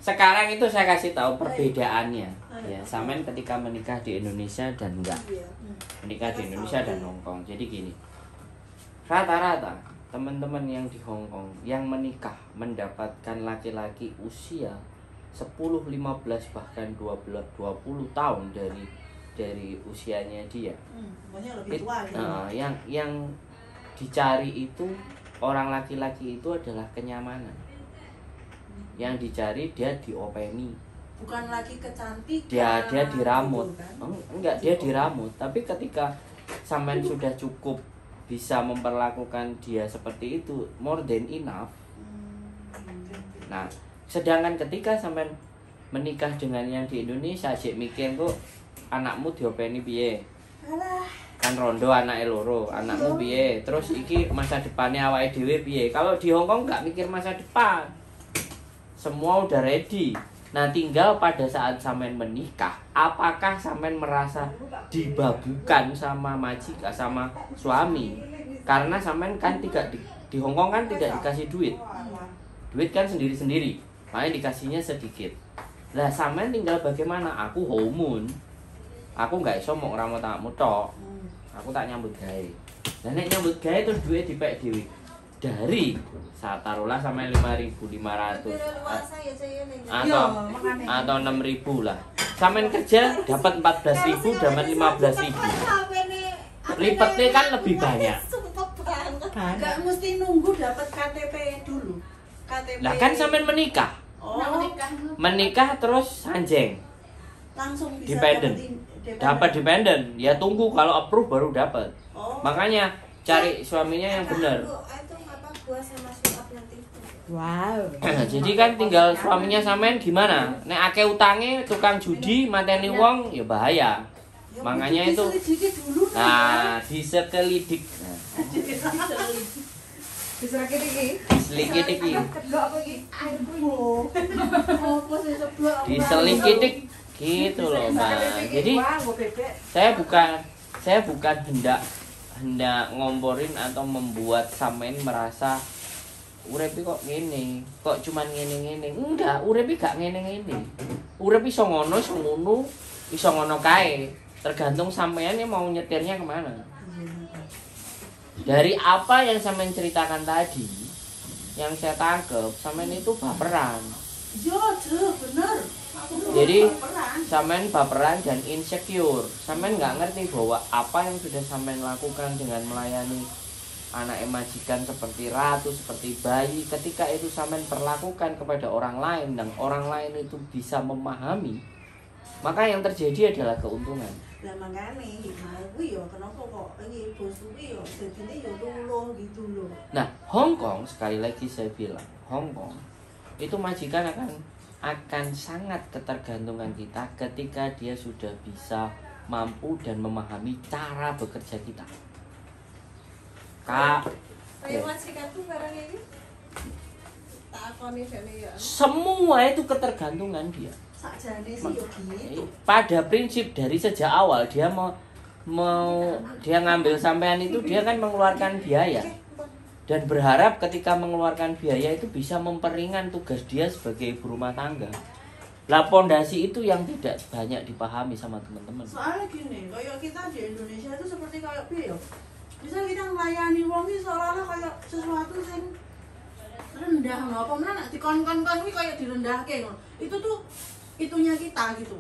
Sekarang itu saya kasih tahu perbedaannya. Ya, sampean ketika menikah di Indonesia dan enggak. Menikah di Indonesia dan Hong Kong. Jadi gini. Rata-rata teman-teman yang di Hong Kong yang menikah mendapatkan laki-laki usia 10, 15, bahkan 12, 20 tahun dari usianya dia. Pokoknya lebih tua gitu. Yang dicari itu orang laki-laki itu adalah kenyamanan. Yang dicari dia diopeni. Bukan lagi kecantikan. Dia dia diramut. Gitu kan. Enggak, dia diramut. Tapi ketika sampean sudah cukup bisa memperlakukan dia seperti itu, more than enough. Nah, sedangkan ketika sampean menikah dengan yang di Indonesia, sik mikir kok anakmu diopeni piye? Alah, Kan rondo anake loro, anakmu piye? Terus iki masa depannya awake dhewe piye? Kalau di Hong Kong nggak mikir masa depan. Semua udah ready. Nah, tinggal pada saat sampean menikah, apakah sampean merasa dibabukan sama majikan, sama suami? Karena sampean kan tidak di Hong Kong kan tidak dikasih duit. Duit kan sendiri-sendiri. Makanya dikasihnya sedikit. Lah, sampean tinggal bagaimana? Aku homun. Aku nggak iso mau ngramut anakmu tok. Aku tak nyambut gawe. Lah, nek nyambut gawe terus duit dipek dhewe. Dari saat taruhlah sampai 5.500 atau Iya, makanya. Atau 6.000 lah. Sampean kerja dapat 14.000, dapat 15.000. Lipetnya kan lebih banyak. Enggak mesti nunggu dapat KTP dulu. KTP. Lah, kan sampean menikah. Oh, Menikah terus sanjeng. Langsung bisa Dependent. dapat. Dapat dependent. Ya tunggu kalau approve baru dapat. Oh. Makanya cari suaminya yang benar. Itu apa gua sama suap nanti. Wow. Jadi kan tinggal suaminya sampean gimana? Nek akeh utange, tukang judi, mateni wong, ya bahaya. Ya, Makanya kudu itu diselidiki dulu nih, ya. Nah, diselidik. Nah, Diselidiki iki. diselidik iki. Kedok apa iki? Oh. Apa sih seblak? Diselidik gitu loh, Mbak. Jadi Wah, nggo bebek. saya bukan hendak hendak ngomporin atau membuat sampean merasa urip kok ngene, kok cuman ngene-ngene. Enggak, urip gak ngene-ngene. Urip iso ngono, iso ngono, iso ngono kae. Tergantung sampean yang mau nyetirnya kemana. Dari apa yang sampean ceritakan tadi, yang saya tangkep, sampean itu baperan. Yo, je, bener. Aku tuh Jadi, baperan. sampean baperan dan insecure. Sampean nggak ngerti bahwa apa yang sudah sampean lakukan dengan melayani anak majikan seperti ratu, seperti bayi, ketika itu sampean perlakukan kepada orang lain dan orang lain itu bisa memahami, maka yang terjadi adalah keuntungan. Lah, makane hikmah kuwi yo kenapa kok iki bos kuwi yo dadine yo luluh gitu loh. Nah, Hong Kong, sekali lagi saya bilang, Hong Kong itu majikan akan sangat ketergantungan kita ketika dia sudah bisa mampu dan memahami cara bekerja kita. Kak, Kayak majikanku barang ini. Tak akoni dene ya. Semua itu ketergantungan dia. Sakjane sih yo gitu. Pada prinsip dari sejak awal dia mau mau dia ngambil sampean itu, dia kan mengeluarkan biaya dan berharap ketika mengeluarkan biaya itu bisa memperingan tugas dia sebagai ibu rumah tangga. Lah, pondasi itu yang tidak banyak dipahami sama teman-teman. Soalnya gini, kayak kita di Indonesia itu seperti kayak piye yo? Misal kita ngelayani wong iki seolah-olah kayak sesuatu sing rendah ngono. Apa meneh nek dikon-kon-kon kuwi kayak direndahke ngono. Itu tuh itunya kita gitu.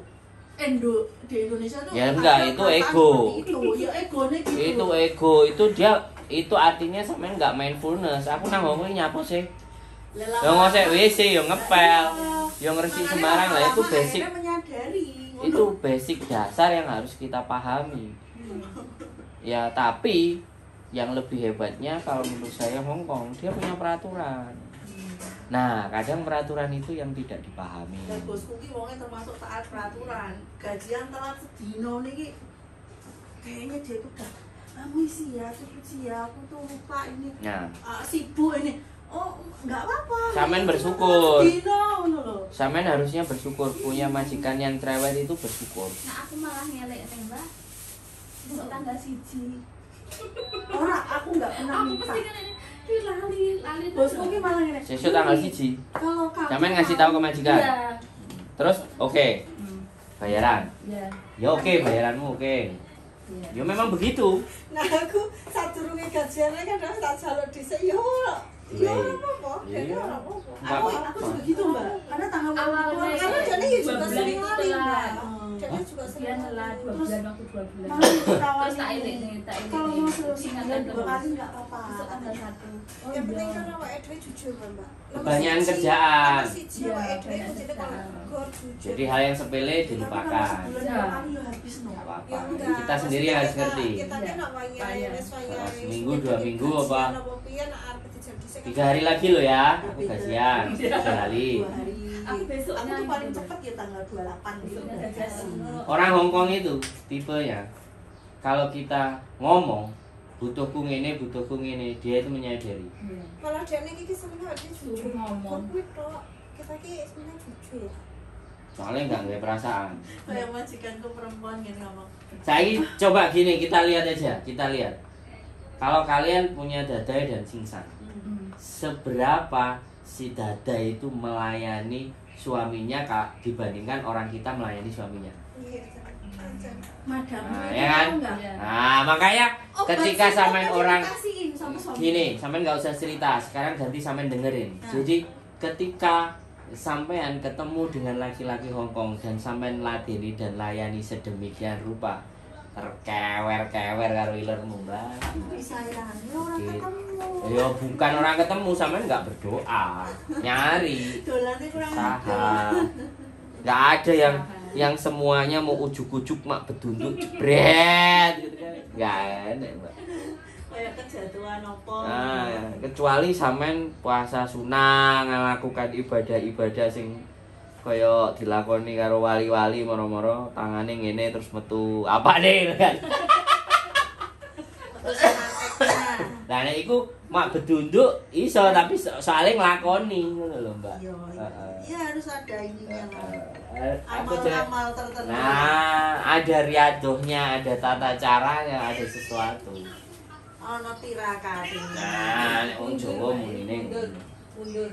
Indo di Indonesia tuh Ya enggak, ada itu perasaan ego. seperti itu. Ya egone gitu. Itu ego, itu dia, itu artinya sampean nggak mindfulness. Aku nang ngomong nyapo sih? Lah, Yo ngosek WC, yo ngepel, yo ngresiki makanya sembarang lah, itu lama-lama basic. akhirnya menyadari ngono. Itu basic dasar yang harus kita pahami. Ya, tapi yang lebih hebatnya kalau menurut saya Hong Kong, dia punya peraturan. Nah, kadang peraturan itu yang tidak dipahami. Dan bosku ki wonge termasuk taat peraturan. Gajian telat sedino niki kayaknya dia tuh udah kamu isi ya, cepet sih ya, aku tuh lupa ini. Nah, Ah, sibuk ini. Oh, nggak apa-apa. Sampean Ini bersyukur. sedino ngono lho. Sampean harusnya bersyukur punya majikan yang cerewet itu, bersyukur. Nah, aku malah ngelek nih, Mbak. Besok tanggal 1. Ora, aku nggak pernah Aku minta. mesti ngelek. Ki lali, lali. Bosku ki malah ngene. Sesuk tanggal 1. Kalau kamu Sampean ngasih tahu ke majikan. Iya. Terus oke. Bayaran. Iya. Ya oke, bayaranmu oke. Iya. Ya memang begitu. Nah aku sadurunge gajian kan udah tak jaluk dhisik ya ora. Ya ora apa-apa, Iya. ya ora apa-apa. Nggak Aku juga gitu, Mbak. Karena tanggal Awalnya Karena jane ya juga Dua bulan sering itu lali, telat. Mbak. Jane juga Dia sering telat lali. 2 bulan waktu 2 bulan. Malah ditawari. Terus tak ini, tak ini. Kalau mau sebulan 2 kali nggak apa-apa. Besok tanggal 1. Oh, Yang penting iya. kan awake dhewe jujur, Mbak. Kebanyakan kerjaan. Nomor siji Iya, awake dhewe banyak kudune kalau kerjaan. gor jujur. Jadi hal yang sepele Tapi kalau dilupakan. sebulan 2 kali ya habis no. Nggak apa-apa. Ya enggak. Kita sendiri yang harus ngerti. Kita kan nak wayahe wis wayahe. Seminggu, 2 minggu apa? Apa piye nak arep dijar dhisik. 3 hari lagi loh ya, aku gajian. 3 hari. 2 hari. Aku besoknya Aku tuh paling gitu. cepet ya tanggal 28 gitu Besoknya udah gajian. dikasih. Orang Hongkong itu tipenya kalau kita ngomong butuhku ngene, dia itu menyadari. Iya. Malah dene iki seneng awake dhewe jujur. Ngomong. Kok kuwi tok. Kita ki sebenarnya jujur. Soalnya nggak nggak perasaan. Kayak majikanku perempuan gini ngomong. Saya coba gini, kita lihat aja, kita lihat. Kalau kalian punya dadai dan singsan, seberapa si dadai itu melayani suaminya Kak dibandingkan orang kita melayani suaminya? Iya, jangan. Madam, Nah, itu ya kan? tahu nggak? Iya. Nah, makanya Obat ketika sirup sampean aja orang dikasihin sama suami. gini, sampean nggak usah cerita, sekarang ganti sampean dengerin. Nah. Jadi ketika sampean ketemu dengan laki-laki Hongkong dan sampean ladeni dan layani sedemikian rupa, terkewer-kewer karo ilermu, Mbak. Disayangnya orang Gitu. ketemu. Ya bukan orang ketemu, sampean nggak berdoa, nyari, Dolannya kurang usaha. Nggak ada yang semuanya mau ujuk-ujuk mak bedunduk jebret gitu kan. Nggak ada, Mbak. Kayak kejatuhan opo. Nah, kecuali sampean puasa sunah, ngelakukan ibadah-ibadah sing kaya dilakoni karo wali-wali moro-moro tangane ngene terus metu apa nih kan. Terus prakteknya. Lah nek iku mak bedunduk iso tapi soalnya nglakoni ngono lho, Mbak. Iya, iya. Heeh. Iya harus ada ininya lah. Heeh. Aku cek- Amal-amal tertentu. Nah, ada riadohnya, ada tata caranya, ada sesuatu. Ono tirakate. Nah, nek wong Jawa munine Mundur. Mundur.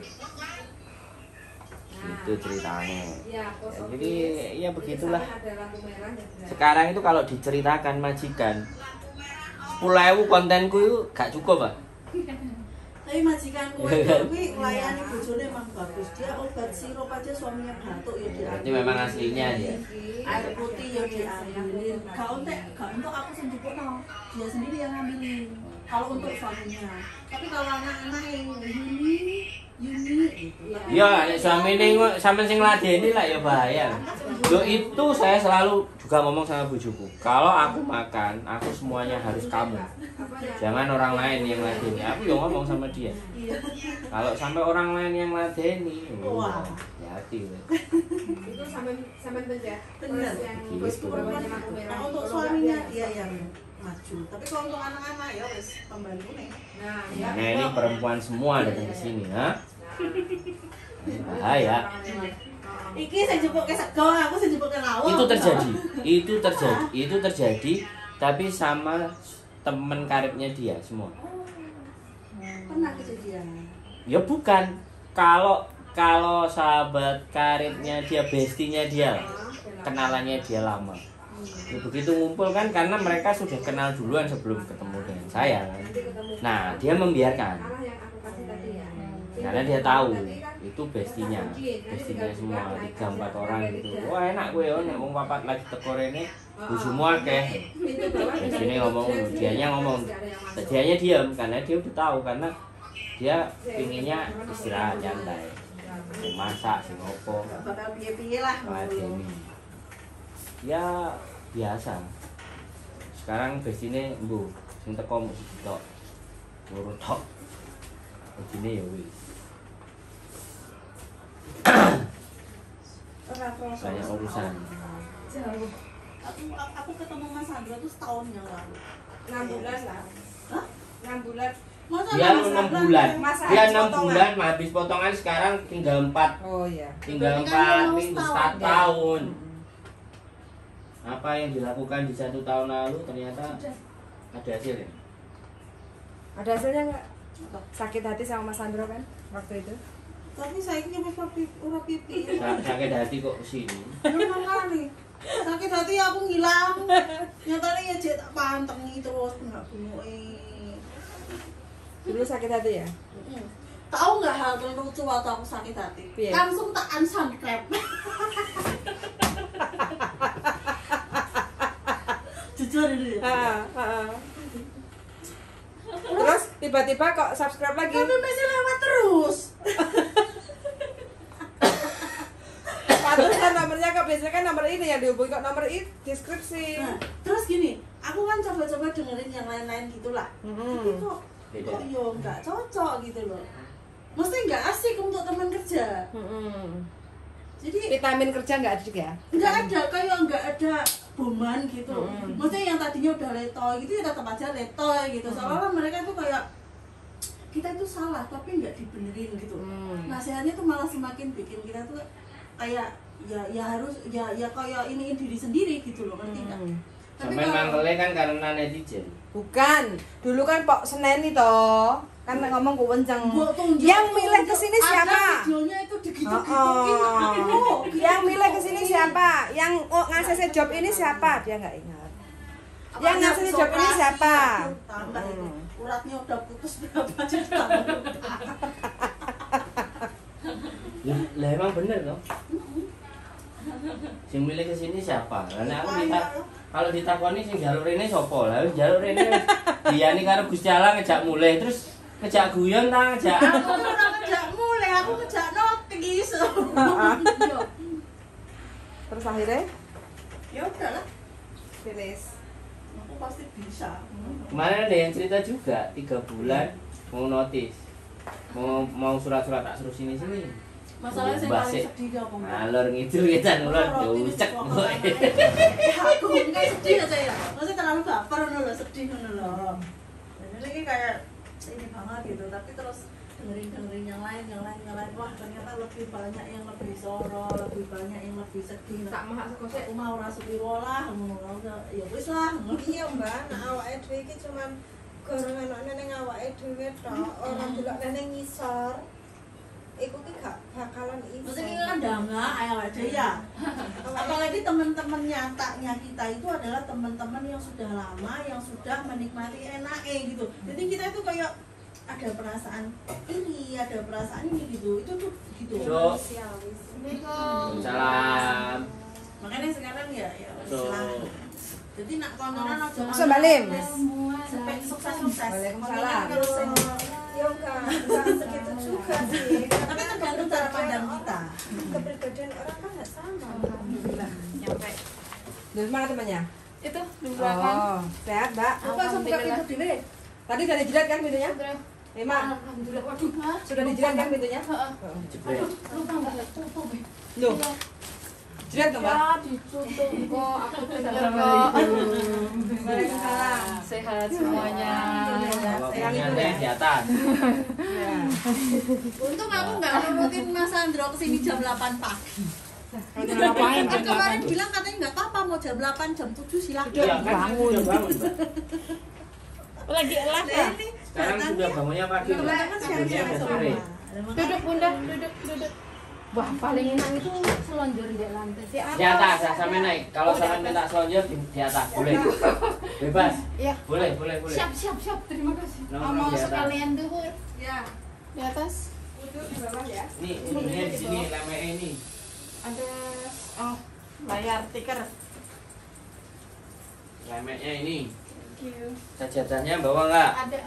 gitu ceritanya. Iya, pos Ya, office. jadi ya begitulah. Di sana ada lampu merah ya, benar. Sekarang itu kalau diceritakan majikan 10.000 kontenku itu gak cukup, Pak. Tapi majikanku itu kuwi nglayani bojone emang bagus. Dia obat sirup aja suaminya batuk ya diambil. Berarti memang aslinya dia. Air putih ya diambilin. Gak untuk gak untuk aku sing jupukno. Dia sendiri yang ngambilin. Kalau untuk suaminya. Tapi kalau anak-anak yang Yuni, Yuni gitu. Iya, nek suamine sampean sing ngladeni lah ya bahaya. Loh itu saya selalu juga ngomong sama bojoku. Kalau aku makan, aku semuanya harus kamu. Jangan orang lain yang ladeni. Aku yo ngomong sama dia. Iya. Kalau sampai orang lain yang ladeni, Wah. hati-hati. weh. Itu sampean sampean bener. Bener. Terus yang Gitu. bawahnya lampu merah. Nah, untuk Kalau suaminya enggak, dia yang maju. Tapi kalau untuk anak-anak ya wis pembantu nih. Nah, ya. Nah, ini perempuan semua datang ke sini, ha? Nah. Bahaya. Iki sing jupuke sego, aku sing jupuke lawuh. Itu terjadi. Itu terjadi. Itu terjadi tapi sama temen karibnya dia semua. Pernah kejadian. Ya bukan. Kalau kalau sahabat karibnya dia, bestinya dia, kenalannya dia lama. Ya, begitu ngumpul kan karena mereka sudah kenal duluan sebelum ketemu dengan saya kan. Nah, dia membiarkan. Arah yang aku kasih tadi ya. Karena dia tahu itu bestinya, bestinya semua 3-4 orang gitu. Wah, enak kowe yo nek wong papat lagi teko rene, bojomu akeh. Bestine ngomong, dianya ngomong. Dianya diam karena dia udah tahu karena dia pinginnya istirahat nyantai. Sing masak, sing opo, Gak bakal piye-piye lah. ngladeni. Ya biasa. Sekarang bestine mbuh sing teko mung siji tok. Loro tok. Bestine ya wis. Ora kroso. Banyak urusan. Jauh. Aku ketemu Mas Andro itu setahun yang lalu. 6 bulan lah. Hah? 6 bulan. Masa Dia Mas 6 Andro- bulan. Mas Dia habis 6 potongan. bulan habis potongan sekarang tinggal 4. Oh iya. Tinggal Berarti kan 4 mau minggu setahun, satu ya. tahun. Apa yang dilakukan di 1 tahun lalu ternyata Sudah. ada hasilnya. Ada hasilnya enggak? Sakit hati sama Mas Andro kan waktu itu. Tapi saya ini wis ora pipi. Sakit hati kok kesini. Makane. Sakit hati aku ngilang. Nyatane ya jek tak pantengi terus bengak-bengoke. Dulu sakit hati ya? Tahu nggak hal terlucu waktu aku sakit hati? Piye? Langsung tak unsubscribe. Jujur ini. Terus tiba-tiba kok subscribe lagi? Tapi masih lewat terus. Pantesan nomornya kok biasanya kan nomor ini yang dihubungi, kok nomor itu deskripsi. Nah, terus gini, aku kan coba-coba dengerin yang lain-lain gitulah. Tapi kok yo nggak cocok gitu loh. Mesti nggak asik untuk teman kerja. Jadi vitamin kerja nggak ada juga ya? Nggak ada, kayak nggak ada boman gitu. Maksudnya yang tadinya udah letoy gitu ya tetap aja letoy gitu. Soalnya mereka tuh kayak kita itu salah tapi nggak dibenerin gitu. Nasihatnya tuh malah semakin bikin kita tuh kayak ya harus ya kayak iniin diri sendiri gitu loh, ngerti nggak? Sampai mangkelnya kan karena netizen. Bukan, dulu kan Pok Seneni toh, kan ngomong ku wenceng. Yang milih kesini siapa? Videonya itu digitu-gituin. Yang milih kesini siapa? Yang ngasih job ini siapa? Dia nggak ingat. Yang ngasih job ini siapa? Tambah itu. Uratnya udah putus berapa juta. Lah emang bener toh? Sing milih kesini siapa? Lah aku minta kalau ditakoni sing jalur rene sapa? Lah jalur rene diyani karo Gusti Allah ngejak mulih terus ngejak guyon ta ngejak. Aku ora ngejak mulih, aku ngejak notis. Terus akhirnya ya udahlah. Finish. Aku pasti bisa. Kemarin ada yang cerita juga 3 bulan mau notis. Mau surat-surat tak suruh sini-sini. Masalahnya saya paling sedih gak apa ngalor ngidul kita nulur diucek. Aku enggak sedih aja ya. Maksudnya terlalu baper ngono lho, sedih ngono lho. Ini kayak ini banget gitu, tapi terus dengerin yang lain, wah ternyata lebih banyak yang lebih soro, lebih banyak yang lebih sedih. Tak mahak sekosek. Aku mau ora sepiro lah, ngono ya wis lah. Iya, Mbak, nek awake dhewe iki cuman gorongan ning awake dhewe tok, ora delok nang ngisor. Iku ki gak bakalan iso. Maksudnya ini kan dangak ayo aja ya. Apalagi teman-teman nyatanya kita itu adalah teman-teman yang sudah lama, yang sudah menikmati enake gitu. Jadi kita itu kayak ada perasaan ini, ada perasaan ini gitu. Itu tuh gitu. Salam. Makanya sekarang ya lah. Jadi nak kontonan aja. Masuk Balim. Sukses-sukses. Waalaikumsalam. Ya enggak segitu juga sih. Tapi tergantung cara pandang kita. Kepribadian orang kan enggak sama. Alhamdulillah. Nyampe. Dari mana temannya? Itu di belakang. Oh, sehat, Mbak. Lupa buka pintu dhewe. Tadi udah dijilat kan pintunya? Lima. Alhamdulillah. Waduh, sudah dijilat kan pintunya? Heeh. Aduh, lupa enggak tutup. Loh. Jilat toh, Mbak? Ya, ditutup kok. Aku dengar kok. Waalaikumsalam. Sehat semuanya. Yang di atas. Untung aku nggak nurutin Mas Andro kesini jam 8 pagi. Ngapain? Kan kemarin bilang katanya nggak apa-apa mau jam 8, jam 7 silakan. Iya, kan sudah bangun, Mbak. Lagi elah ya. Sekarang sudah bangunnya pagi. Tidurnya udah sore. Duduk Bunda, duduk. Wah, paling enak itu selonjor di lantai. Di atas, sampai naik. Kalau sampai minta selonjor di atas, boleh. Bebas. Ya. Boleh. Siap. Terima kasih. Mau sekalian duhur. Ya. Di atas. Duduk di bawah ya. Nih, ujungnya di sini, lemeknya ini. Ada layar tiker. Lemeknya ini. Thank you. Sajadahnya bawa nggak? Ada.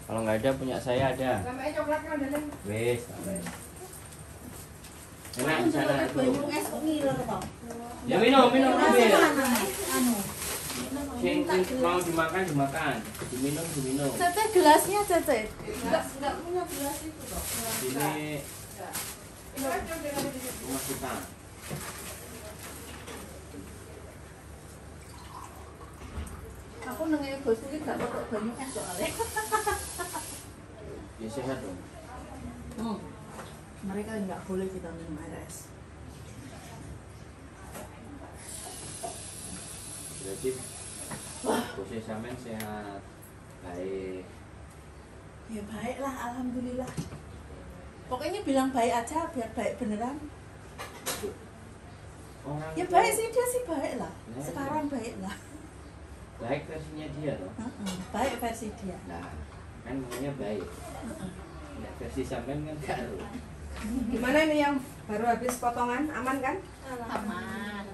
Kalau nggak ada punya saya ada. Lemeknya coklat kan ada. Wes, enak di sana itu. Ya minum. Sing mau dimakan, diminum. Cece gelasnya Cece. Enggak punya gelas itu kok. Ini rumah kita. Aku nang bos iki gak pakai banyu es soalnya. Ya sehat dong. Mereka nggak boleh kita minum air es. Berarti bosnya sampean sehat, baik. Ya baik lah, alhamdulillah. Pokoknya bilang baik aja biar baik beneran. Orang Ya baik sih, dia sih baik lah. Ya, Sekarang baik lah. Baik versinya dia loh. Heeh, baik versi dia. Nah, kan maunya baik. Nah, versi sampean kan gak ero. Gimana ini yang baru habis potongan, aman kan? Aman.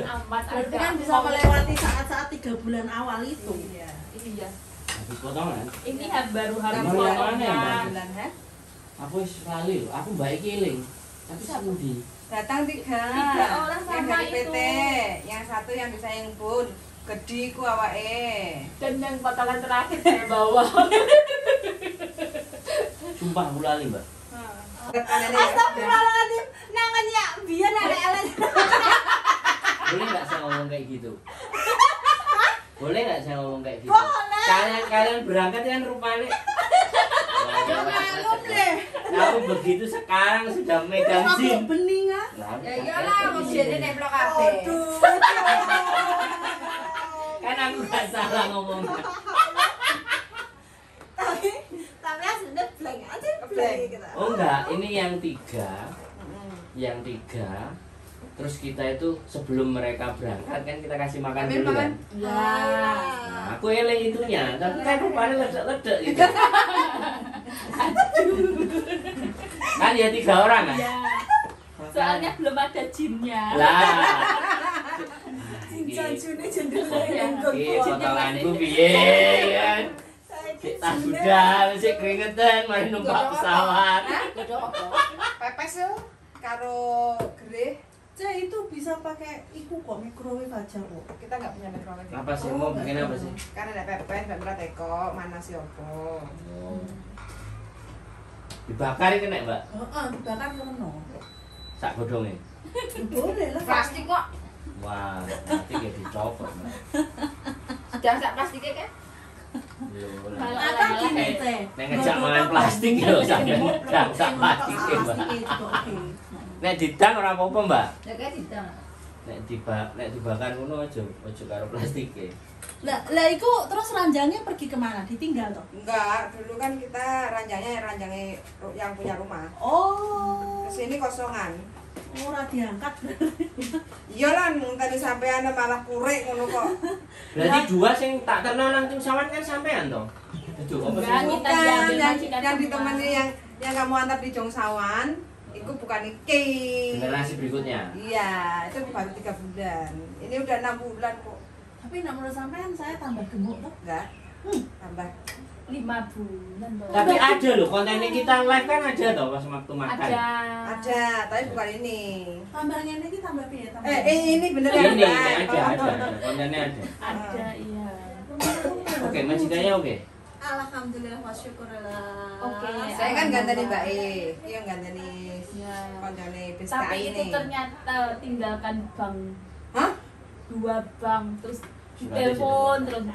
Aman. Berarti kan bisa melewati saat-saat 3 bulan awal itu. Iya. Iya. Habis potongan. Ini baru habis Baru yang mana ya, Mbak? potongan. Bulan ha? Aku wis lali lho, aku mbak iki eling. Tapi sepundi? Datang 3. 3 orang yang sama dari itu. PT, yang satu yang bisa yang bun, gede ku awake. Dan yang potongan terakhir saya bawa. Sumpah aku lali, Mbak. Astagfirullahaladzim, nangannya biar ada elek. Boleh nggak saya ngomong kayak gitu? Boleh nggak saya ngomong kayak gitu? Boleh. Kalian berangkat kan rupanya. Maklum deh. Aku begitu sekarang sudah megang Aku SIM. bening ah. Lah, Ya iyalah, mau jene nemplok kabeh. Aduh. Kan aku nggak salah ngomongnya. Tapi aslinya blank aja blank gitu. Oh enggak, ini yang 3. Yang 3. Terus kita itu sebelum mereka berangkat kan kita kasih makan Ambil dulu makan. kan. Ya. Nah, aku eling itunya, tapi kan rupanya ledek-ledek gitu. Kan ya 3 orang kan? Ya. Soalnya belum ada jinnya. Lah. Cincang-cune jendela Iki potonganku piye kan? Sik tas budal, sik keringetan, mari numpak pesawat. Godhong apa? Pepes yo karo gereh. Cek itu bisa pakai iku kok microwave aja kok. Kita nggak punya microwave. Apa sih mau bikin apa sih? Kan ada pepes, mbak Mira teko, mana sih opo? Oh. Dibakar iki kena, Mbak. Heeh, dibakar ngono. Sak godhonge. Boleh lah. Plastik kok. Wah, nanti ya dicopot, Mbak. Jangan sak plastiknya kan? Yo, Kalau Atau gini teh. Nek ngejak mangan plastik yo sampean ngejak sak plastike, Mbak. Plastik juga oke. Nek didang ora apa-apa, Mbak. Ya kayak didang. Nek dibakar ngono aja aja karo plastike. Lah, lah iku terus ranjangnya pergi kemana? Ditinggal toh? Enggak, dulu kan kita ranjangnya ranjangnya yang punya rumah. Oh. Kesini kosongan. Ora diangkat berarti. Iya lah, tadi sampean malah kurek ngono kok. Berarti 2 sing tak terno nang Tungsawan kan sampean toh? Aduh, apa sih? Enggak, kita Bukan, diambil yang, majikan yang semua. ditemani yang kamu antar di Jongsawan, itu bukan iki. Generasi berikutnya. Iya, itu baru 3 bulan. Ini udah 6 bulan kok. Tapi nek menurut sampean saya tambah gemuk toh. Enggak. Tambah. 5 bulan toh. Tapi ada loh kontennya kita live kan ada toh pas waktu makan. Ada. Ada, tapi bukan ini. Tambah ngene iki tambah piye? Tambah. Ini beneran. Ini, ini Mbak. ada, kontennya ada. Ada, iya. Oke, majikannya oke. Alhamdulillah wa syukurillah. Oke. Saya kan ganteni Mbak E, iya ganteni Ya. koncone Besta Tapi itu ini. ternyata tinggalkan bank. Hah? 2 bank terus Suratnya ditelepon sudah. terus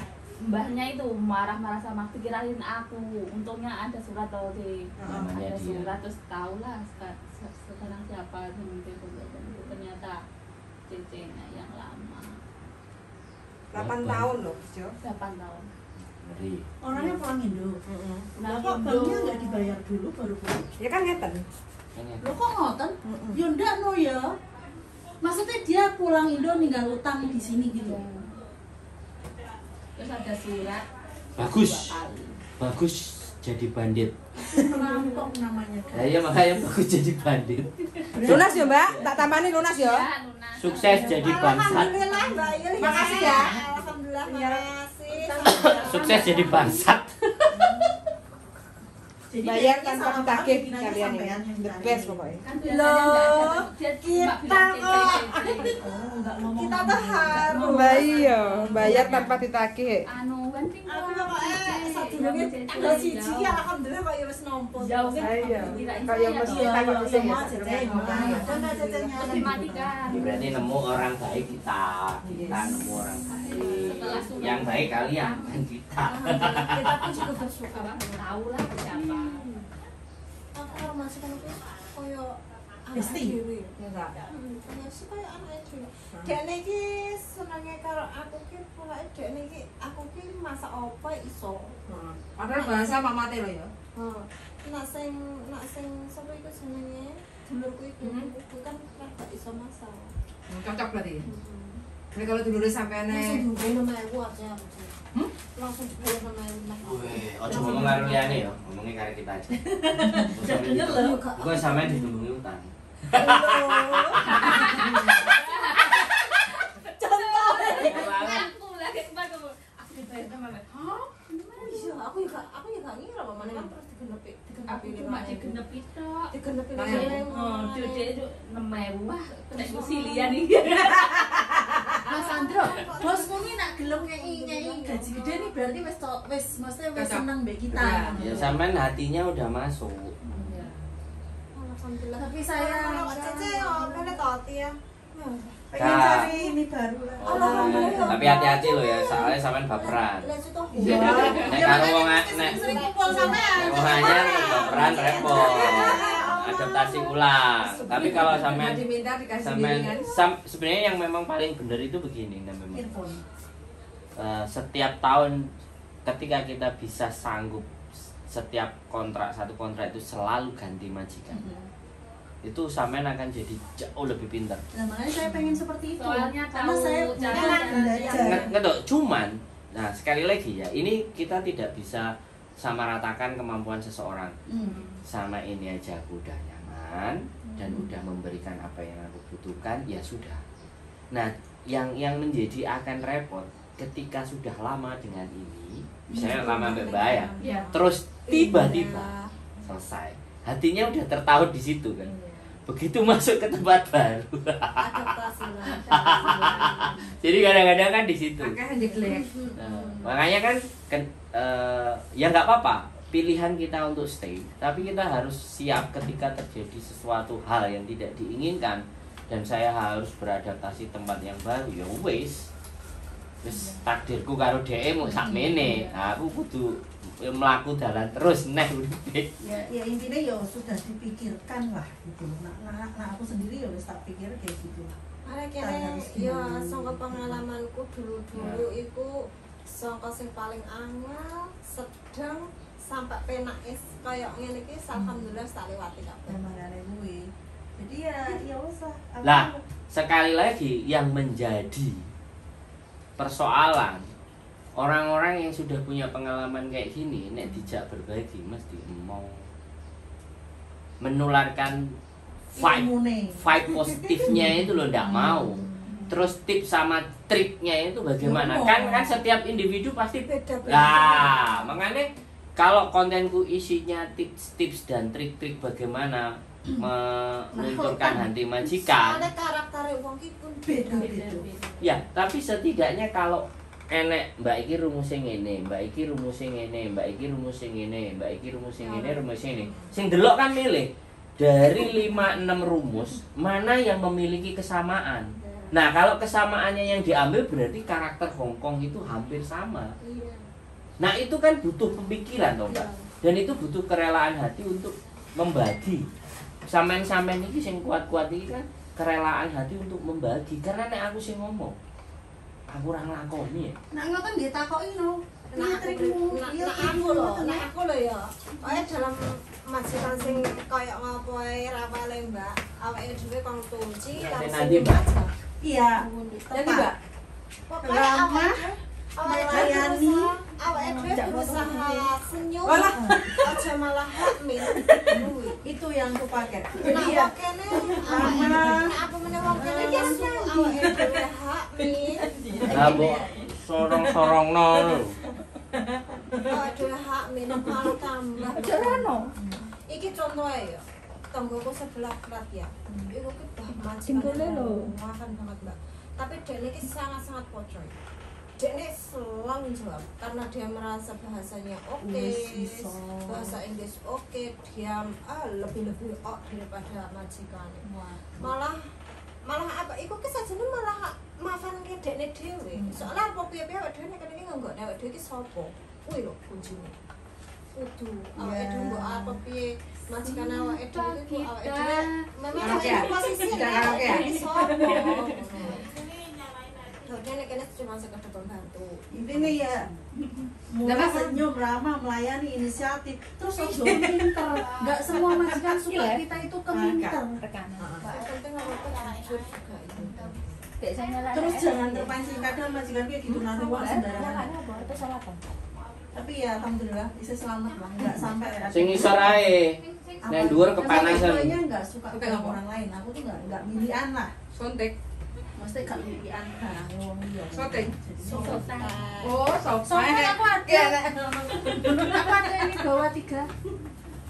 mbahnya itu marah-marah sama aku, dikirain aku. Untungnya ada surat tau deh. Namanya Ada dia. surat terus tau lah sekarang siapa yang telepon itu ternyata cecenya yang lama 8 tahun loh, Jo. 8 tahun. Ngeri. Orangnya pulang Indo. Lah kok Indo. banknya nggak dibayar dulu baru pulang? Ya kan ngeten. Kan ya. Lo kok ngoten? Ya ndak no ya. Maksudnya dia pulang Indo ninggal utang di sini gitu. Terus ada surat Bagus. 2 kali. Bagus jadi bandit. Perampok namanya Lah kan. iya makanya bagus jadi bandit. Lunas ya, Mbak? Tak tambani lunas ya. Ya, lunas. Sukses jadi bangsat. Alhamdulillah Mbak Il. Makasih ya. Alhamdulillah makasih. Sukses jadi bangsat. Jadi Bayar kayaknya tanpa salah ditagih paham, kalian sampean ini. yang The cari. best pokoknya. Kan biasanya Loh, nggak ada. Dia cuma kita bilang kok. CC. Oh, enggak ngomong. Kita tuh harus. Mbak iya, bayar tanpa ditagih. Anu, penting Aku pokoknya sadurunge tanggal 1 ki alhamdulillah kok ya wis nampa. Jauh kan? Iya. Kirain Kayak saya mesti toh. Iya, takut iya, bisa ya. semua cece. Kan cecenya Terus dimatikan. Ya, berarti nemu orang baik kita, kita nemu orang baik. Setelah surat. Yang baik kalian kan kita. Kita pun juga bersyukur tahu lah siapa. Aku kalau masuk kan aku koyo Besti. Ya enggak. Ya supaya anake dhewe. Dekne iki senenge karo aku ki pokoke dekne iki aku ki masak apa iso. Padahal bahasa mamate lho ya. Heeh. Nek sing sapa iku jenenge dulurku iku kuwi kan rada iso masak. Cocok berarti. Ini kalau dulure sampeane langsung dibayar 6.000 aja aku. Langsung dibayar 6.000. Weh, ojo ngomong karo liyane ya, ngomongnya karo kita aja. Bener lho. Engko sampean ditunggu utang. Contoh. Aku lagi sempat aku dibayar sama Mbak. Hah? Iya, aku juga ngira apa mana kan terus digenepi. Aku cuma digenepi tok. Digenepi. Oh, dede itu 6.000. Wah, nek silian iki. Mas Andro, bosmu ini nak gelem ngei gaji gede nih berarti wis wis maksudnya wis seneng mbek kita. Ya sampean hatinya udah masuk. Alhamdulillah. Tapi saya Cece yo mele toti ya. Pengen cari ini baru lah. Alhamdulillah. Tapi hati-hati loh ya, soalnya sampean baperan. Nek karo wong nek sering kumpul sampean. Wong anyar baperan repot. Adaptasi ulang. Tapi kalau sampean diminta dikasih sendiri kan. Sebenarnya yang memang paling benar itu begini, nah memang. Setiap tahun ketika kita bisa sanggup setiap kontrak satu kontrak itu selalu ganti majikan. Itu sampean akan jadi jauh lebih pintar. Nah, makanya saya pengen seperti itu. Soalnya karena saya belajar. Nggak, cuman nah sekali lagi ya, ini kita tidak bisa samaratakan kemampuan seseorang. Sama ini aja aku udah nyaman dan udah memberikan apa yang aku butuhkan, ya sudah. Nah, yang menjadi akan repot ketika sudah lama dengan ini, misalnya lama mbak ya, terus tiba-tiba selesai. Hatinya udah tertaut di situ kan. Begitu masuk ke tempat baru. Adaptasi lah. Jadi kadang-kadang kan di situ. Nah, makanya kan ya nggak apa-apa pilihan kita untuk stay, tapi kita harus siap ketika terjadi sesuatu hal yang tidak diinginkan dan saya harus beradaptasi tempat yang baru. Ya wis, wis takdirku karo dhek mau sakmene. Aku kudu melaku jalan terus neh uripe. Ya intinya ya sudah dipikirkan lah gitu. Nah, aku sendiri ya wis tak pikir kayak gitu. Arek kene ya sangka pengalamanku dulu-dulu iku sangka sing paling angel, sedang sampai penak is kaya ngene iki alhamdulillah tak lewati kabeh. Makane kuwi. Jadi ya wis lah. Lah, sekali lagi yang menjadi persoalan orang-orang yang sudah punya pengalaman kayak gini nek dijak berbagi mesti mau menularkan vibe positifnya itu loh, ndak mau. Terus tips sama triknya itu bagaimana? Kan setiap individu pasti beda-beda. Lah, makanya kalau kontenku isinya tips-tips dan trik-trik bagaimana melunturkan hati majikan. Soalnya karakter wong ki pun beda-beda. Ya, tapi setidaknya kalau enek mbak iki rumusnya ngene, mbak iki rumusnya ngene, mbak iki rumusnya ngene, mbak iki rumusnya ngene, rumusnya ngene. Sing delok kan milih dari 5-6 rumus mana yang memiliki kesamaan. Nah, kalau kesamaannya yang diambil berarti karakter Hong Kong itu hampir sama. Nah, itu kan butuh pemikiran toh, Mbak. Dan itu butuh kerelaan hati untuk membagi. Sampean-sampean iki sing kuat-kuat iki kan kerelaan hati untuk membagi. Karena nek aku sing ngomong, aku ora nglakoni ya. Nek ngoten nggih takoki no. Nah, aku lho ya. Kaya dalam majikan sing kaya ngopo ae rawale, Mbak. Awake dhewe kong tunci langsung Mbak. Iya. Nanti, Mbak. Ramah, melayani, awake dhewe berusaha senyum. Aja malah hakmin. Itu yang aku pakai. Nah, wong kene ramah, apa meneh wong kene langsung awake dhewe hakmin. Lah mbok sorong-sorongno lho. Awake dhewe hakmin malah tambah. Aja rono. Iki contohe ya. Tanggoku sebelah plat ya. Iku ki bah majikan. Makan banget, Mbak. Tapi dhekne iki sangat-sangat pocoy. Dekne selalu jawab karena dia merasa bahasanya oke, bahasa Inggris oke, dia lebih-lebih ok daripada majikannya. Malah apa iku ki sajane malah maafan ke dekne dhewe. Soale apa piye-piye awake dhewe nek kene iki nganggone awake dhewe iki sapa? Kuwi lho kuncine. Kudu awake dhewe mbok apa piye majikan awake dhewe iku awake dhewe memang posisi nek sapa. Dene nek kene cuma sekedar pembantu. Intine ya mulai senyum, ramah, melayani, inisiatif, terus ojo pinter. Enggak semua majikan suka kita itu keminter. Penting apa jujur juga itu. Terus jangan terpancing, kadang majikan kayak gitu naruh uang sembarangan. Tapi ya alhamdulillah bisa selamat lah, enggak sampai sing ngisor ae. Nek dhuwur kepanasan. Aku enggak suka orang lain, aku tuh enggak milian lah. Sontek. Mesti gak milian barang wong liya. Soting. Sotek. Oh, sotek. Sotek aku ada. Aku ada ini bawa 3.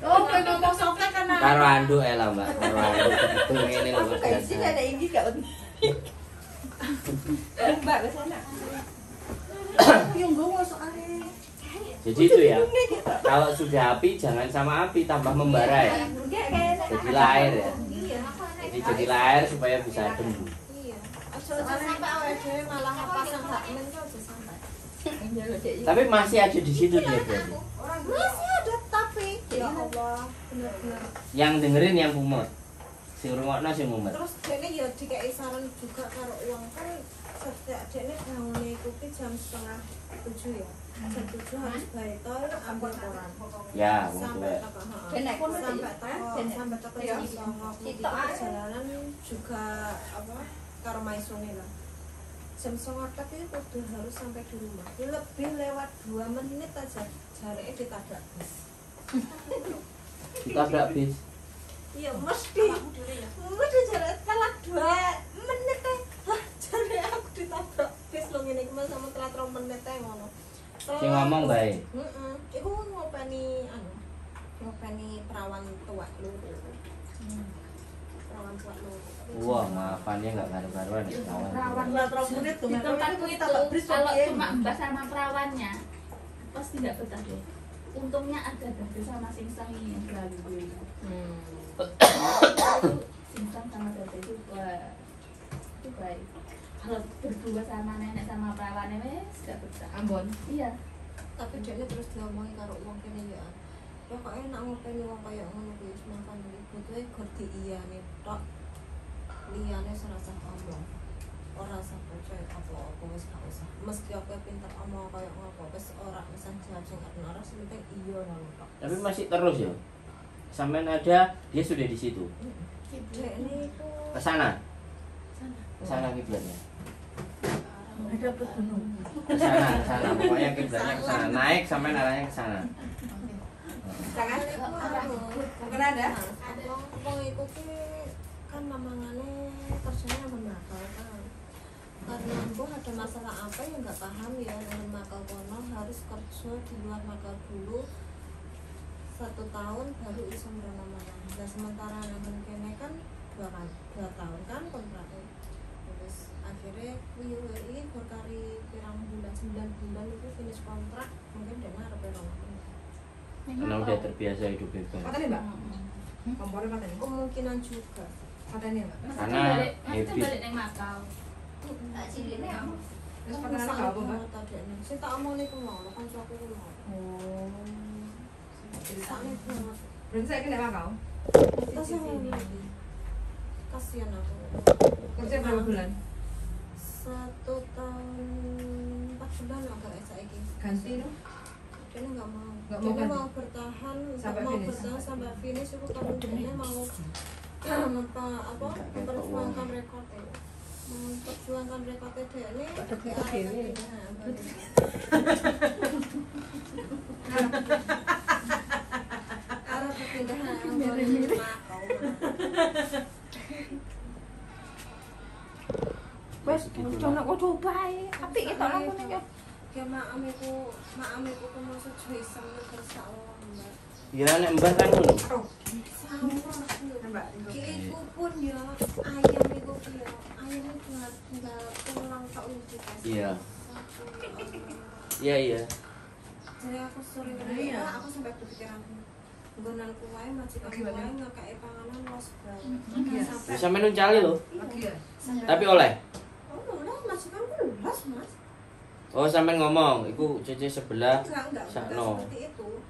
Oh, kowe ngomong sotek kan. Karo anduk ae lah, Mbak. Karo anduk betul ngene lho. Aku gak isi ada iki gak. Mbak wis enak. Aku yo nggowo soalnya. Jadi itu ya. Kalau sudah api jangan sama api tambah membara ya. Jadilah air ya. Jadi jadilah air supaya bisa adem. Sampai awake dhewe malah pasang hak men aja sampai. Tapi masih ada di situ dia berarti. Masih ada tapi ya Allah, bener-bener. Yang dengerin yang mumet. Sing rungokno sing mumet. Terus dene ya dikeki saran juga karo uang kan setiap dene bangune iku ki jam 6:30 ya. Jam 7 harus baitol ambil koran. Ya, wong tuwek. Sampai teko jam 09.00. Perjalanan juga apa karo maisone lah. Jam 09.00 tapi kudu harus sampai di rumah. Lebih lewat 2 menit aja jareke ditabrak bis. Ditabrak bis. Iya, mesti. Mesti jareke telat 2 menit ae. Hah, jareke aku ditabrak bis lho ngene iki sama telat 2 menit ae ngono. Sing ngomong bae. Heeh. Iku ngopeni anu. Ngopeni perawan tua loro. Perawan tua loro. Wah, maafannya nggak karu-karuan ya perawan. Perawan menit di tempatku itu kalau cuma mbak sama perawannya pasti nggak betah deh. Untungnya ada Dade sama Singsang ini yang ganggu. Singsang sama Dade itu itu baik. Kalau berdua sama nenek sama perawannya wes nggak betah. Ambon. Iya. Tapi dia terus diomongin karo wong kene ya. Pokoknya nak ngopeni wong kaya ngono kuwi wis makan iki butuhe gor diiyane tok. Liyane ora usah omong. Ora usah percaya apa-apa wis gak usah. Meski aku pinter omong kaya ngopo wis ora usah jawab sing ora sing penting iya ngono tok. Tapi masih terus ya. Sampean ada, dia sudah di situ. Dekne iku ke sana. Ke sana kiblatnya. Ada ke gunung. Ke sana, ke sana. Pokoknya kiblatnya ke sana. Naik sampai arahnya ke sana. Tangan mungkin ada. Wong iku ki kan mamangane kerjanya nang Makau kan. Karena mbuh ada masalah apa yang nggak paham ya nang Makau kono harus kerja di luar Makau dulu 1 tahun baru iso mrono maneh. Lah sementara nang kene kan 2 tahun kan kontraknya. Terus akhirnya kuwi iki gor kari pirang bulan 9 bulan itu finish kontrak mungkin dene arep rono. Karena udah terbiasa hidup bebas. Patene, Mbak? Kompornya patene. Kemungkinan juga. Patene, Mbak. Karena habit. Balik nang Makau. Tak cilikne aku. Wis patene gak apa, Mbak? Sing tak omongne ku mau, kancaku ku mau. Oh. Sakne banget. Berarti saiki nek Makau. Kasihan aku. Kerja berapa bulan? 1 tahun 4 bulan agak saiki. Ganti no? Dia nggak mau. Dia mau bertahan sampai mau finish. Bertahan sampai finish itu karena dia mau memperjuangkan rekornya. Memperjuangkan rekornya dia ini. Arah perpindahan Makau. Wes, udah nak coba ae. Apik itu lakune ya. Ya maam iku kuwi sejo iseng terus sak Mbak. Ya nek Mbah kan ngono. Mbak. Iku pun ya ayam iku ya. Ayam tinggal tulang tok iki. Iya. Iya iya. Jadi aku sering aku sampai berpikiran nggonanku wae majikanku wae ngekeki panganan los banget. Bisa menu cali lho. Tapi oleh. Oh, oleh majikanku los, Mas. Oh, sampean ngomong, iku cece sebelah. Enggak, sakno. Seperti itu.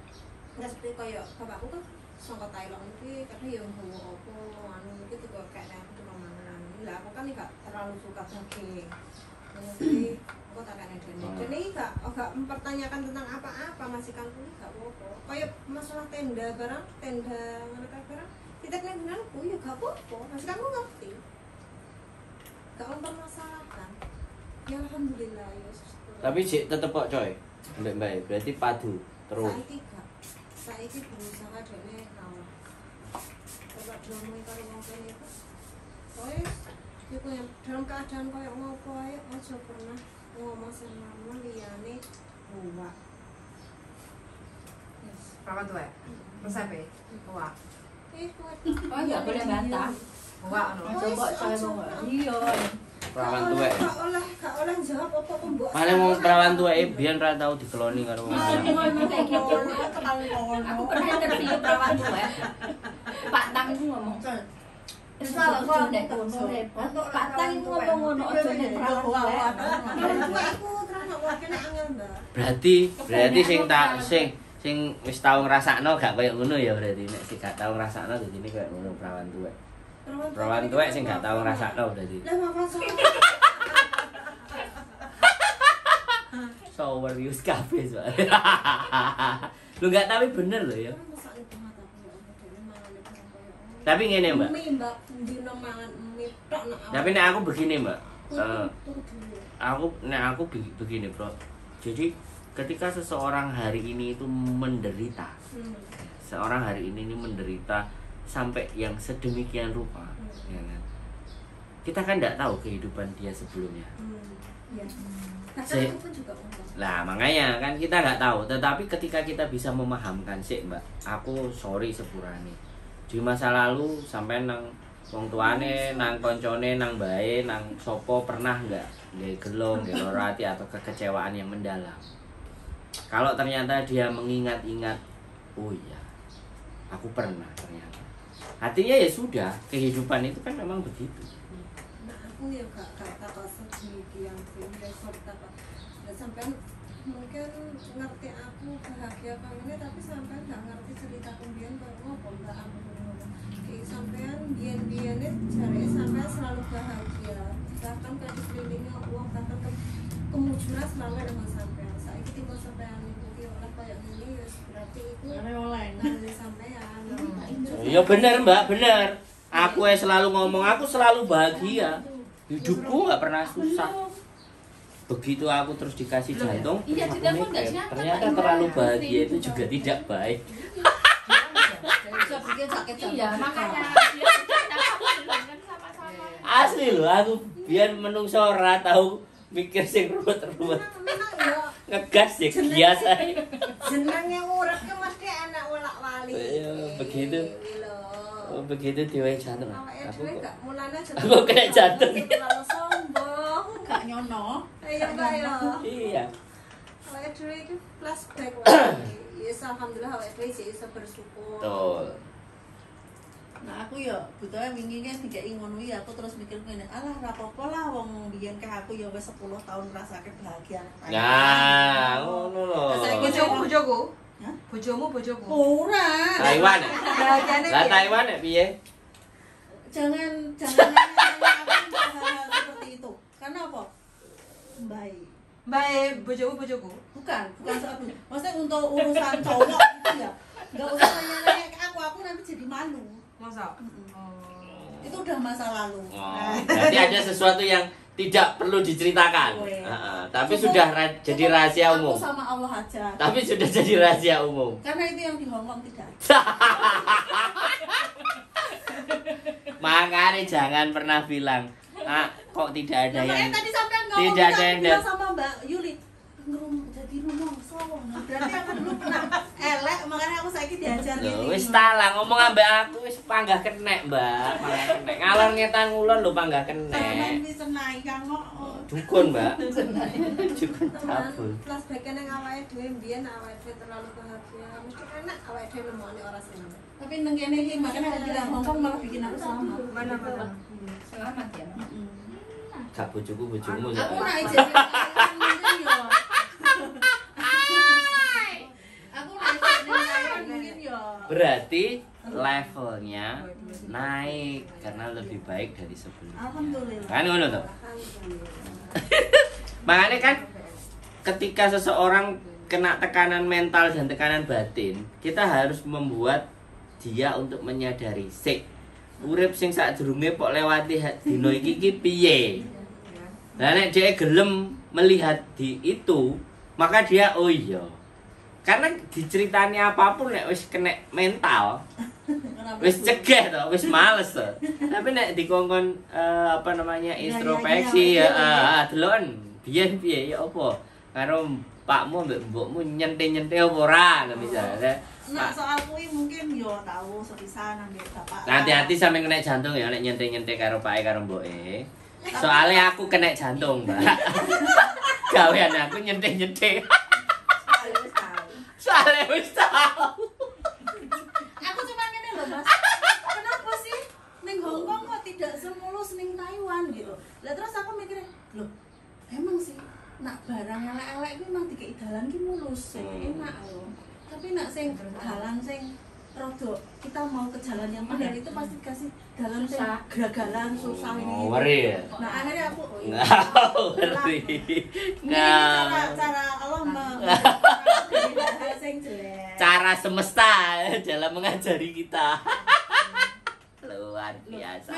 Enggak seperti koyo bapakku kan saka Thailand kuwi kadang yo nggawa apa anu iki tiga kayak aku cuma mangan. Lah aku kan gak terlalu suka daging. Jadi aku tak kene dene. Dene iki gak mempertanyakan tentang apa-apa majikanku iki gak apa-apa. Kayak masalah tenda barang, tenda ngono kae barang. Titip ning nggonanku ya gak apa-apa. Majikanku ngerti. Gak mempermasalahkan. Ya alhamdulillah ya. Tapi sik tetep kok coy. Mbak Mbak berarti padu terus. Saiki gak. Saiki berusaha dene kalah. Coba diomongi karo wong kene iku. Wes, iku yang dalam keadaan koyo ngopo ae aja pernah ngomong sama liyane buak. Yes. Perawan tuwek. Resepe. Wah. Oh, enggak boleh bantah. Wah, ono. Coba coy wong. Iya. Perawan tuwek. Gak oleh jawab apa-apa mbok. Paling wong perawan tuweke biyen ra tau dikeloni karo wong. Aku pernah interview perawan tuwek. Pak Tang iku ngomong. Salah kok nek kono repot. Pak Tang iku ngomong ngono aja nek perawan tuwek. Perawan tuwek iku terus wakene angel, Mbak. Berarti sing tak sing wis tau ngrasakno gak koyo ngono ya berarti nek sing gak tau ngrasakno dadine koyo ngono perawan tuwek. Perawan tuwek sing gak tau ngrasakno berarti. Lah makan sama. Shower use kabeh soalnya. Lu gak tapi bener lho ya. Tapi ngene, Mbak. Tapi nek aku begini, Mbak. Aku begini, Bro. Jadi ketika seseorang hari ini itu menderita, seorang hari ini menderita sampai yang sedemikian rupa, ya kan? Kita kan nggak tahu kehidupan dia sebelumnya. Ya. Bahkan aku pun juga enggak. Lah makanya kan kita nggak tahu. Tetapi ketika kita bisa memahamkan sih, Mbak, aku sorry sepurane. Di masa lalu sampai nang wong tuane, nang koncone, nang bae, nang sopo pernah nggak nggak gelo, nggak loro hati atau kekecewaan yang mendalam. Kalau ternyata dia mengingat-ingat, oh iya, aku pernah ternyata. Artinya ya sudah, kehidupan itu kan memang begitu. Nah, aku ya gak takut sedemikian sih, takut. Nah, sampean mungkin ngerti aku bahagia kangene, tapi sampean gak ngerti cerita aku mbiyen koyo ngopo, Mbak, aku ngono. Ki sampean biyen-biyene jare sampean selalu bahagia. Bahkan kayak dikelilingi uang, bahkan kemujuran selalu dengan sampean. Saiki timbang sampean iku ki oleh koyo ngene ya berarti iku oleh sampean. Iya bener, Mbak, bener. Aku selalu ngomong aku selalu bahagia. Hidupku nggak pernah susah. Begitu aku terus dikasih jantung, iya, terus aku mikir, ternyata terlalu bahagia itu juga tidak baik. Iya, makanya asli loh, aku biar menungso ora tau mikir sing ruwet-ruwet. Ngegas ya biasa. Jenenge urip ki mesti enak wolak-walik. Iya, begitu. Oh, begitu diwehi jantung. Aku aku kena jantung. Terlalu sombong, gak nyono. Iya, Mbak ya. Iya. Awake dhewe iki flashback wae. Yes, alhamdulillah awake dhewe iso bersyukur. Betul. Nah, aku ya butuhe wingi kan dikeki ngono ya aku terus mikir ngene, alah ra apa-apa lah wong biyen keh aku ya wis 10 tahun ngrasake bahagia. Nah, ngono lho. Bojomu bojoku. Hah? Bojomu bojoku. Ora. Taiwan. Bahagiane. Lah Taiwan nek piye? Jangan nanya aku hal seperti itu. Karena apa? Baik. Baik, bojomu bojoku. Bukan soal maksudnya untuk urusan cowok gitu ya. Enggak usah nanya-nanya ke aku nanti jadi malu. Masa? Oh. Itu udah masa lalu. Oh, berarti ada sesuatu yang tidak perlu diceritakan. Tapi cukup, sudah jadi rahasia umum. Aku sama Allah aja. Tapi sudah jadi rahasia umum. Karena itu yang di Hong Kong tidak ada. Makanya jangan pernah bilang, ah, kok tidak ada yang tadi sampean ngomong tidak ada yang bilang sama Mbak Yuli. Jadi rumongso. Berarti aku dulu pernah elek, makanya aku saiki diajar ngene. Wis ta lah ngomong ambek aku wis panggah kenek, Mbak. Panggah kenek. Ngalor ngetan ngulon lho panggah kenek. Sampeyan wis senai kang kok. Dukun, Mbak. Dukun cabul. Flashback nang awake dhewe mbiyen awake dhewe terlalu bahagia. Mesti enak awake dhewe nemoni ora seneng. Tapi nang kene iki makanya aku bilang Hongkong malah bikin aku selamat. Mana-mana. Selamat ya. Gak bojoku bojomu. Aku nek ijek yo. Aku nek ijek Berarti levelnya naik karena lebih baik dari sebelumnya. Alhamdulillah. Kan ngono toh? Makanya kan ketika seseorang kena tekanan mental dan tekanan batin, kita harus membuat dia untuk menyadari sik urip sing sadurunge pok lewati dino iki ki piye. Lah nek dia gelem melihat di itu, maka dia oh iya. Karena diceritani apapun nek wis kena mental, wis cegah toh, wis males toh. Tapi nek dikongkon apa namanya introspeksi ya, deloken biyen piye ya apa karo pakmu mbek mbokmu nyente-nyente apa ora misalnya. Nah, soal kuwi mungkin yo tahu sepisan ambek bapak. Hati-hati sampe kena jantung ya nek nyente-nyente karo pake karo mboke. Soalnya aku kena jantung, Mbak. Gawean aku nyente-nyente. Soalnya wis tau. Aku cuma ngene lho, Mas. Kenapa sih ning Hong Kong kok tidak semulus ning Taiwan gitu. Lah terus aku mikirnya, loh, emang sih nak barang elek-elek kuwi emang dikei dalan ki mulus, enak lho. Tapi nak sing dalan sing rodok kita mau ke jalan yang benar itu pasti kasih dalan sing geragalan susah ini. Ngawur ya. Nah, akhirnya aku ngawur. Nah, cara Allah sing jelek. Cara semesta dalam mengajari kita. Luar biasa.